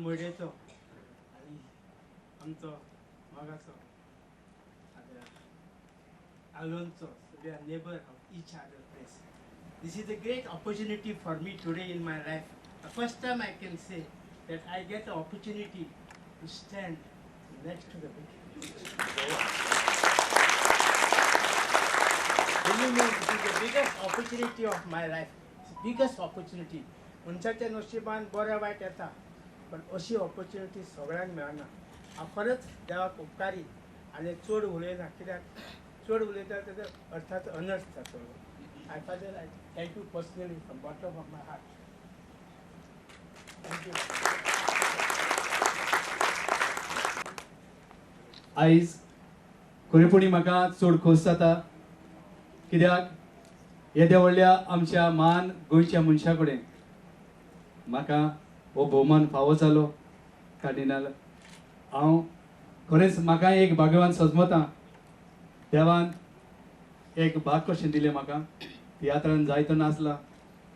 मोडेचो आनी आमचो मोगाचो Alonso, so we are neighbor of each other place. This is a great opportunity for me today in my life. The first time I can say that I get the opportunity to stand next to the big. Believe me, this is the biggest opportunity of my life. It's the biggest opportunity. मनशाच्या नशिबान बरें वायट येता, पण अशी opportunity सगळ्यांक मेळना. हांव खरेंच देवाक उपकारी आनी चड उलयना, कित्याक चड उलयता तेजो अर्थात अनर्थ जातलो. I father, I thank you personally from bottom of my heart. Thank you. आयज खरेपणी म्हाका चड खोस जाता, कित्याक येद्या व्हडल्या आमच्या मान गोंयच्या मनशा कडेन म्हाका हो भोवमान फावो जालो. कार्डिनाल, हांव खरेंच म्हाका एक भाग्यवान सजमता. देवान एक भाग कशें दिलें म्हाका. तियात्रान जायतो नाचला,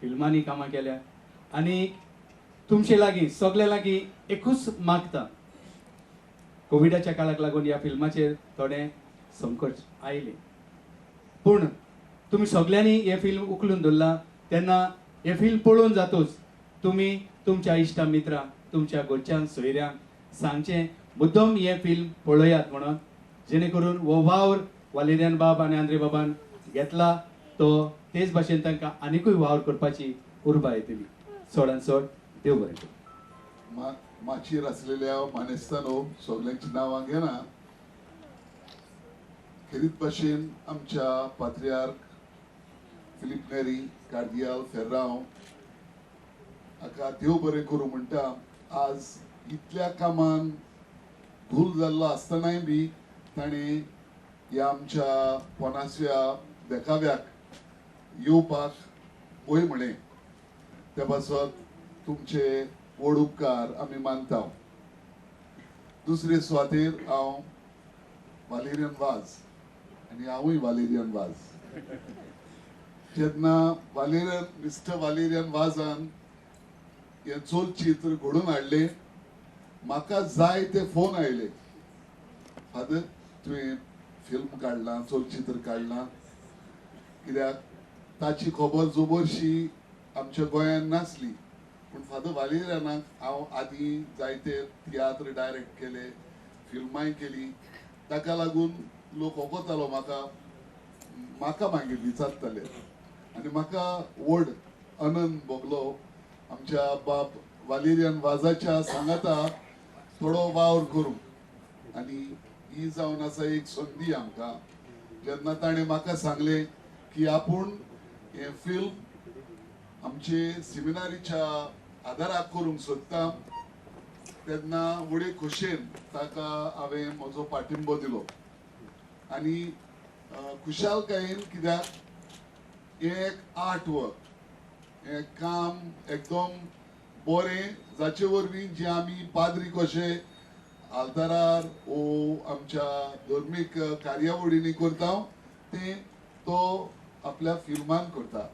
फिल्मांनी कामां केल्या आनी तुमचे लागीं सगल्या लागीं एकूच मागता, कोविडाच्या काळाक लागून ह्या फिल्माचेर थोडें संकट आयलें, पूण तुमी सगल्यांनी हें फिल्म उखलून धरलां. तेन्ना हें फिल्म पळोवन जातूच तुमी तुमच्या इश्टा मित्रांक, तुमच्या घरच्यांक, सोयऱ्यांक सांगचें मुद्दम हें फिल्म पळयात म्हणून, जेणे करून हो वावर वालेरियन बाब आनी आंद्रे बाबान घेतला तो तेच भाशेन तांकां आनिकूय वावर करपाची उर्बा येतली. चडान चड देव बरें करूं. माचयेर आसलेल्या मानेस्तानो सगल्यांची नांवां घेना, खेरीत भाशेन आमच्या पात्रियार्क फिलीप नेरी कार्दियाल फेर्रांव हाका देव बरें करूं म्हणटा. आज इतल्या कामान धूल जाल्लो आसतनाय बी ताणें ह्या आमच्या पोनासव्या देखाव्याक येवपाक वय म्हळें, त्या पासत तुमचे व्हड उपकार आमी मानता. दुसरे सुवातेर हांव वालेरियन वाज आनी हांवूय वालेरियन वाज. जेन्ना वालेरियन मिस्टर वालेरियन वाजान हें चलचित्र घडोवन हाडलें, म्हाका जाय ते फोन आयले, फादर तुवें फिल्म काडलां, चलचित्र काडलां. कित्याक ताची खबर जोबरशी आमच्या गोंयांत नासली, पूण फादर वालेरियनाक हांव आदीं जायते तियात्र डायरेक्ट केले, फिल्मांय केली, ताका लागून लोक वखतालो म्हाका, म्हाका मागीर विचारताले आनी म्हाका व्हड आनंद भोगलो आमच्या बाब वालेरियन वाजाच्या सांगाता थोडो वावर करूंक. आनी ही जावन आसा एक संदी आमकां, जेन्ना ताणें म्हाका सांगलें की आपूण हें फिल्म आमचे सेमिनारीच्या आदाराक करूंक सोदता, तेन्ना व्हडे खोशयेन ताका हांवें म्हजो पाठिंबो दिलो. आनी खुशालकायेन, कित्याक हें एक आर्ट वर्क, हें काम एकदम बरें, जाचे वरवीं जे आमी पाद्री कशे आल्तारार ओ आमच्या धर्मीक कार्यावळींनी करता तें तो आपल्या फिल्मान करता,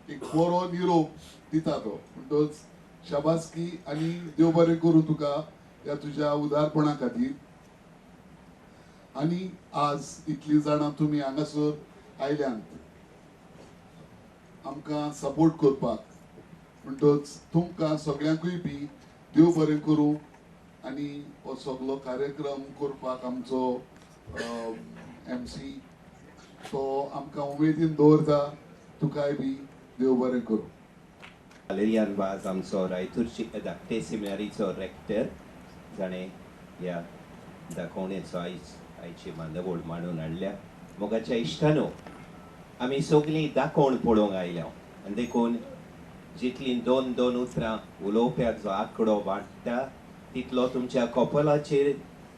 एक बरो निरोप दिता तो. म्हणटच शाबासकी आनी देव बरें करूं तुका ह्या तुज्या उदारपणा खातीर. आनी आज इतलीं जाणां तुमी हांगासर आयल्यांत आमकां सपोर्ट करपाक, म्हणटच तुमकां सगळ्यांकूय बी देव बरें करूं. आनी हो सगलो कार्यक्रम करपाक आमचो MC तो आमकां उमेदीन दवरता, तुकाय बी देव बरें करूं. वालेरियन वाज आमचो रायतूरची धाकटे सेमिनारीचो रेक्टर, जाणें ह्या दाखोवणेचो आयज आयची मांडावळ मांडून हाडल्या. मोगाच्या इश्टानो, आमी सगळीं दाखोवण पळोवंक आयल्या आनी देखून जितलीं दोन दोन उतरां उलोवप्याचो आंकडो वाडटा तितलो तुमच्या कपलाचेर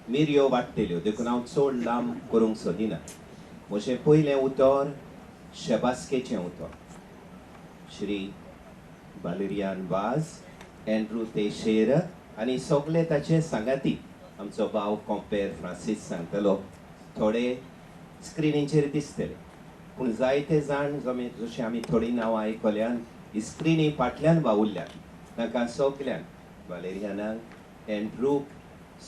मिरयो वाडटल्यो, देखून हांव चड लांब करूंक सोदिना. म्हजें पयलें उतर शेबासकेचें उतर. श्री वालेरियन वाज, एंड्रू तेशेर आनी सगळे ताचे सांगाती, आमचो भाव कॉम्पेर फ्रांसीस सांगतलो, थोडे स्क्रिनीचेर दिसतले, पूण जायते जाण जशें आमी थोडीं नांवां आयकल्यान स्क्रिनी फाटल्यान वावुरल्यात, तांकां सगल्यांक वालेरियनाक, एंड्रूक,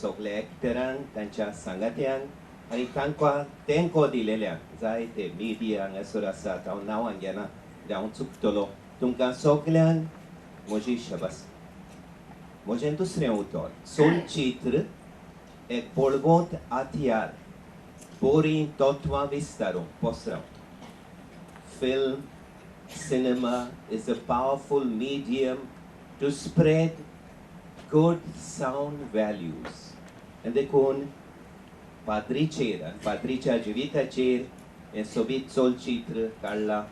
सगल्या एक्टरांक, तांच्या सांगात्यांक आनी तांकां तेंको दिलेल्यांक, जायते मिडिया हांगासर आसात, हांव नांवां घेना हांव चुकतलो, तुमकां सगल्यांक म्हजी शबास. म्हजें दुसरें उतर, चलचित्र एक बळवंत हत्यार बरीं तत्वां विस्तारूंक पसरावंक. Film, cinema is a powerful medium to spread good sound values. आनी देखून पाद्रीचेर आनी पाद्रीच्या जिविताचेर हें सोबीत चलचित्र काडलां,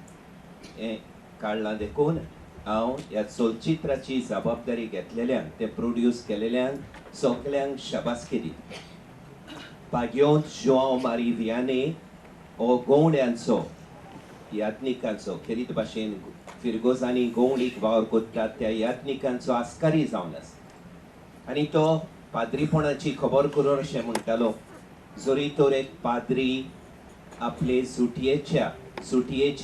हें काडलां देखून हांव ह्या चलचित्राची जबाबदारी घेतलेल्यान, तें प्रोड्यूस केलेल्यान सगल्यांक शाबासकी दिता. भाग्योंत जुआंव मारी वियाने हो गोवण्यांचो, याज्ञिकांचो, खेरीत भाशेन फिरगोजांनी गोवणीक वावर करतात त्या याज्ञिकांचो आस्कारी जावन आसा. आनी तो पाद्रीपणाची खबर करून अशें म्हणटालो, जरी तर एक पाद्री आपले सुटयेचें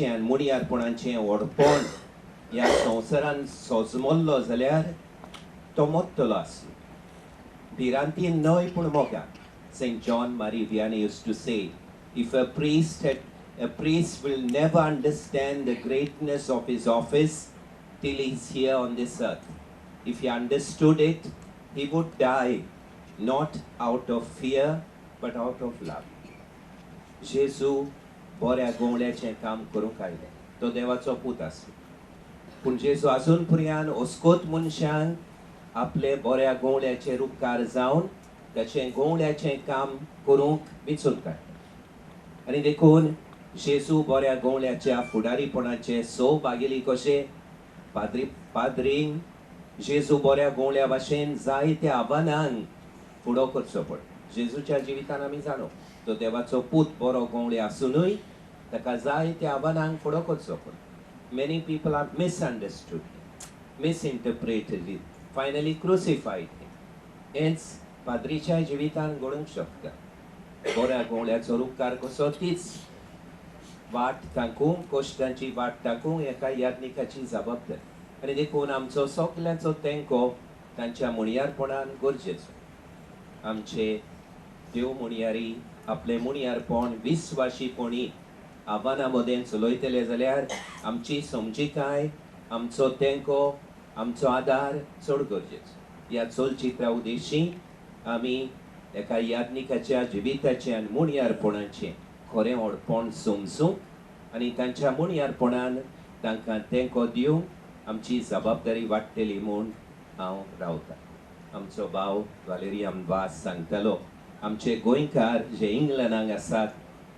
आनी मुणयारपणाचें व्हडपण ह्या संवसारान सोजमल्लो जाल्यार तो मरतलो आसलो, भिरांतीन न्हय पूण मोगान. Saint John Marie Vianney used to say, if a priest will never understand the greatness of his office till he is here on this earth. If he understood it, he would die, not out of fear, but out of love. जेजू बऱ्या गोवण्याचें काम करूंक आयलें, तो देवाचो पूत आसलो, पूण जेजू आजून पर्यंत ओस्कोत मनशान आपले बऱ्या गोवण्याचे उपकार जावन ताचें गोवण्याचें काम करूंक विचून काडटा. आनी देखून जेजू बऱ्या गोवण्याच्या फुडारीपणाचे सो भागेली कशे पाद्रींक जेजू बऱ्या गोवण्या भाशेन जायत्या आव्हानांक फुडो करचो पडटा. जेजूच्या जिवितान आमी जाणो तो देवाचो पूत बरो गोवळे आसुनूय ताका जायत्या आव्हानांक फुडो करचो पडटा. Many people are misunderstood, misinterpreted it, finally crucified him. हेंच पाद्रीच्या जिवितान घडूंक शकता. बऱ्या गोवळ्याचो उपकार कसो तीच वाट तांकूंक, कश्टांची वाट तांकूंक एका याज्ञिकाची जबाबदारी. आनी देखून आमचो सगल्यांचो तेंको तांच्या मुणयारपणान गरजेचो. आमचे देव मुणयारी आपलें मुणयारपण विस्वाशीपणी आव्हानां मदें चलयतले जाल्यार आमची समजिकाय, आमचो तेंको, आमचो आदार चड गरजेचो. ह्या चलचित्रा उद्देशी आमी एका याज्ञिकाच्या जिविताचें आनी मुणयारपणाचें खरें व्हडपण समजूंक आनी तांच्या मुणयारपणान तांकां तेंको दिवंक आमची जबाबदारी वाडटली म्हूण हांव रावतां. आमचो भाव वालेरियन वास सांगतालो, आमचे गोंयकार जे इंग्लंडाक आसात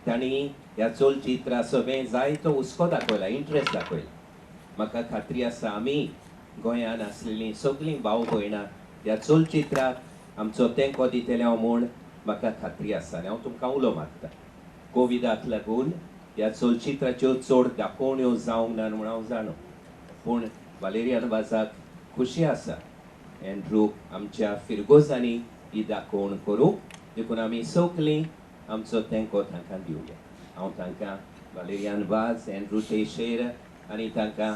तांणी ह्या चलचित्रा सगळें जायतो हुस्को दाखयला, इंट्रस्ट दाखयला. म्हाका खात्री आसा आमी गोंयान आसलेलीं सगळीं भाव भयणां ह्या चलचित्राक आमचो तेंको दितले हांव म्हूण म्हाका खात्री आसा. आनी हांव तुमकां उलो मारता, कोविडाक लागून ह्या चलचित्राच्यो चड दाखोवण्यो जावंक ना म्हूण हांव जाणो, पूण वालेरियन वाजाक खुशी आसा एंड्रूक आमच्या फिरगोजांनी ही दाखोवण करूंक, देखून आमी सगळीं आमचो तेंको तांकां दिवया. हांव तांकां वालेरियन वाज, एंड्रू टेशेर आनी तांकां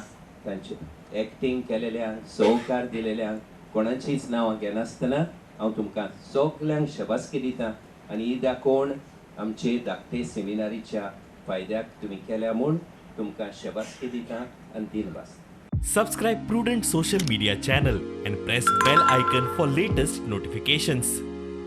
तांचे एक्टींग केलेल्यांक, सहकार दिलेल्यांक, कोणाचीच नांवां घेनासतना हांव तुमकां सगल्यांक शबासकी दिता. आनी ही दाखोवण आमचे धाकटे सेमिनारीच्या फायद्याक तुमी केल्या म्हूण तुमकां शबासकी दिता आनी दिनवास. Subscribe Prudent social media channel and press bell icon for latest notifications.